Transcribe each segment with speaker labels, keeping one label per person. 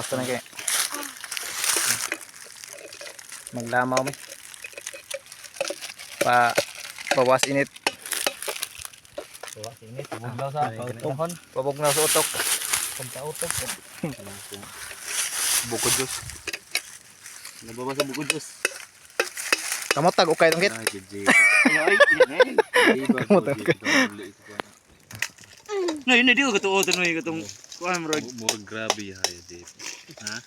Speaker 1: Gawas ta na kay. Maglamaw mi. Pa bawas init.
Speaker 2: Bawas init, bugnaw sa pautokon.
Speaker 1: Pabugnaw sa utok.
Speaker 2: Pampautok.
Speaker 3: Bukod Diyos. Nababa sa bukod Diyos.
Speaker 1: Kamotag ukay tong kit.
Speaker 3: Ay, GG. Ay,
Speaker 1: Kamotag ukay.
Speaker 2: Nay, hindi ko katuo tanay katong kuan bro.
Speaker 3: More grabe hayo dito. Ha?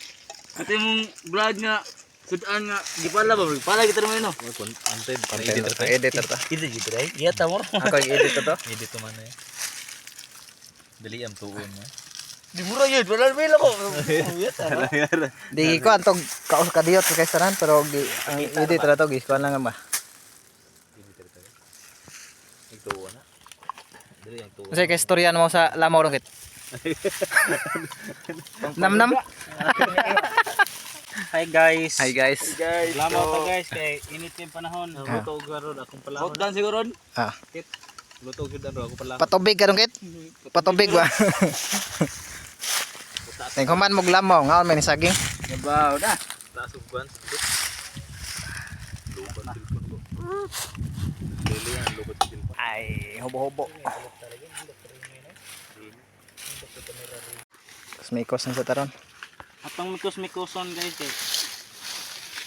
Speaker 2: Ito yung vlog nga sudan nga gipala ba bro? Pala kita naman no.
Speaker 3: Antay,
Speaker 1: Content editor ta.
Speaker 2: Ito gito dai. Iya ta mo.
Speaker 1: Ako yung edit to.
Speaker 3: Edit man eh. Dali ang tuon mo.
Speaker 2: Di mura yun, wala na ko. Iya ta.
Speaker 1: Di ko antog kaos kadiyot sa kay tanan pero gi ang edit ra to gi kuan lang ba.
Speaker 3: Editor tayo. Nagtuon na. Dali ang tuon.
Speaker 1: Kasi kay istorya mo sa lamaw rong kit. Namnam.
Speaker 2: Hi guys.
Speaker 1: Hi guys.
Speaker 2: Guys. Lamaw ta guys kay init yung panahon. Luto og karon akong palahon. Hot dan siguro.
Speaker 1: Ah.
Speaker 3: Luto gyud ang ako pala.
Speaker 1: Patubig ka rong kit. Patubig ba. Ning human mo lamaw ngaon may ni saging.
Speaker 2: Nabaw na.
Speaker 3: Taas og buwan sa dito. Lubat telepon ko. Dili ang lubat sa telepon.
Speaker 1: Ay, hubo-hubo. Tapos may ikos na sa taron.
Speaker 2: Atong mikos-mikoson guys kay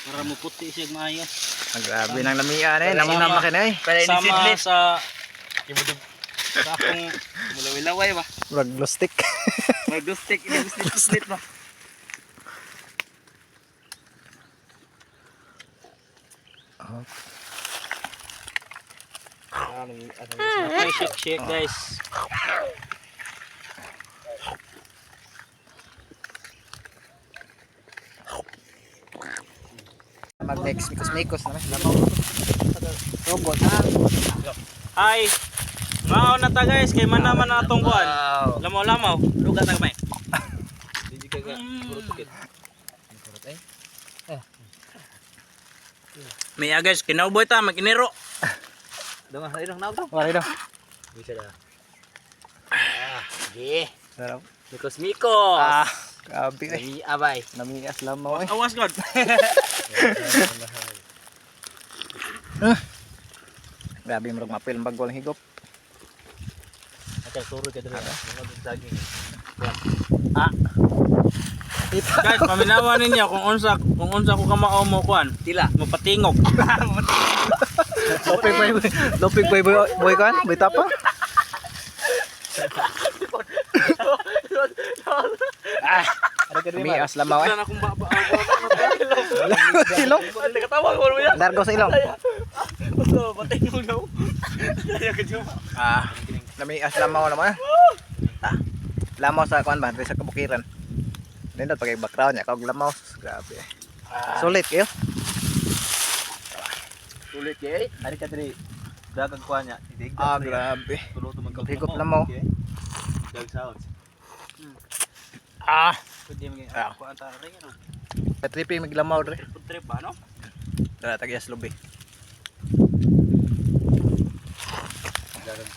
Speaker 2: para muputi siya maayo.
Speaker 1: Ang grabe ng lamian eh. Namnam na kini eh.
Speaker 2: Sama sa sa akong mulaway-laway ba.
Speaker 1: Murag glow stick.
Speaker 2: May gustik, ini gustik ba. Okay, shake shake guys.
Speaker 1: Mag next mikos mikos na may lamaw. Robot ha.
Speaker 2: Hi. Mao na ta guys kay mana man na atong kuan. Lamaw-lamaw, luga ta gamay.
Speaker 3: Di ka ka puro tukit.
Speaker 2: Maya guys, kinauboy ta maginero.
Speaker 3: Dong ah, ilong naw
Speaker 1: Wala daw.
Speaker 3: Bisa da.
Speaker 2: Ge.
Speaker 1: Sarap.
Speaker 2: Mikos mikos.
Speaker 1: Ah, grabe eh.
Speaker 2: Lami abay.
Speaker 1: Namias lamaw eh.
Speaker 2: Awas god.
Speaker 1: Grabe murag mapil ang bagol ang higop.
Speaker 3: Atay turo ka dali. Mga dun saging.
Speaker 1: Kita.
Speaker 2: Guys, paminawa ninyo kung unsa ko kamao mo kuan. Tila, mapatingog.
Speaker 1: Lopig boy. Lopig boy boy boy kan? Boy tapa. Ah, namias lamaw eh.
Speaker 2: Wala na akong baba.
Speaker 1: Ilong.
Speaker 2: Nakatawa ko mo yan.
Speaker 1: Largo sa ilong.
Speaker 2: Basta patingog daw. Kaya ka dyan.
Speaker 1: Ah, namias lamaw naman. Ah, lamaw sa kuan ba? Diri sa kabukiran. Nindot pag background niya kag lamaw. Grabe. Sulit kayo.
Speaker 3: Sulit kay. Ari ka diri. Dagang kuha niya. Idig.
Speaker 1: Ah, grabe.
Speaker 3: Tulo to man
Speaker 1: Higop lamaw.
Speaker 3: Dag sounds.
Speaker 1: Ah,
Speaker 2: Pwede maging
Speaker 1: Ah.
Speaker 2: kuan ta rin ano.
Speaker 1: patripping maglamaw dre.
Speaker 2: Trip trip ba no?
Speaker 1: Dara tagyas lubi.
Speaker 3: Dagang